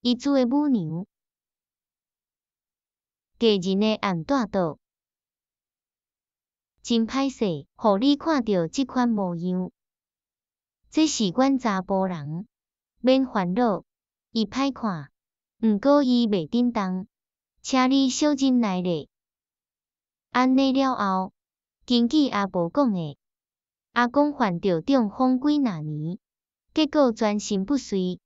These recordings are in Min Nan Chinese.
伊煮的母娘，艺人的暗帶桌，真歹勢，予你看著這款模樣。這是阮查埔人，免煩惱，伊歹看，毋過伊袂振動，請你小忍耐咧。按呢了後，根據阿婆講的，阿公患著中風幾若年，結果全身不遂。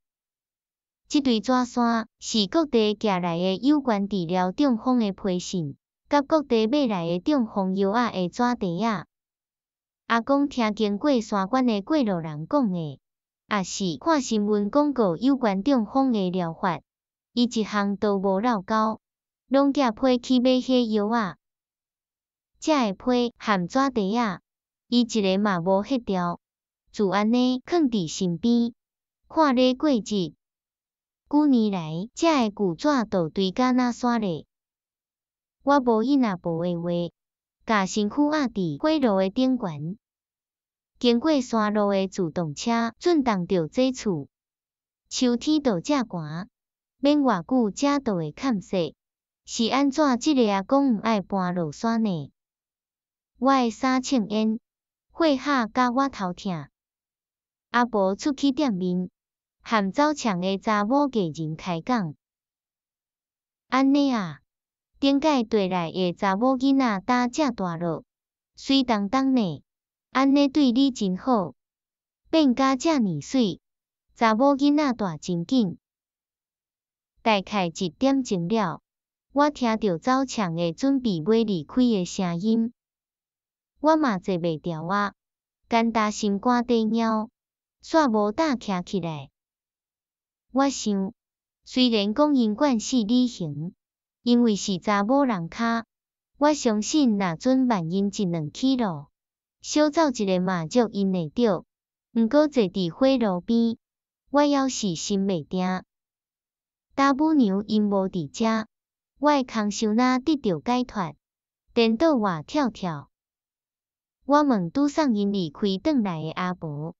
這堆紙山是各地寄來的有關治療中風的批信，佮各地買來的中風藥仔的紙袋仔。阿公聽經過山關的過路人講的，抑是看新聞廣告有關中風的療法，伊一項都無落勾，攏寄批去買彼藥仔。這个批和紙袋仔，伊一个嘛無彼掉，就按呢囥佇身邊，看咧過日。幾年來，這个舊紙就堆甲若山咧。我無應阿婆的話，共身軀壓佇火爐的頂懸。經過山路的自動車震動著這厝，秋天就遮寒，免偌久遮就會崁雪。是按怎這个阿公毋愛搬落山呢？我的衫穿煙，火烤甲我頭疼。阿婆出去店面，和走牆的查某藝人開講。按呢啊，頂擺綴來的查某囡仔膽遮大囉，媠當當呢，按呢對你真好，變甲遮爾媠，查某囡仔大真緊。大概一點鐘了，我聽著走牆的準備欲離開的聲音，我嘛坐袂牢啊，干焦心肝底貓，煞無膽徛起來。我想，雖然講𪜶慣勢旅行，因為是查某人跤，我相信若準慢𪜶一兩起路，小走一下嘛足𪜶會著。毋過坐佇火爐邊，我猶是心袂定。擔母娘𪜶無佇遮，我的空想若得著解脫，顛倒活跳跳。我問拄送𪜶離開轉來的阿婆，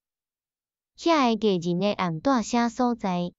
遐个藝人的暗蹛啥所在？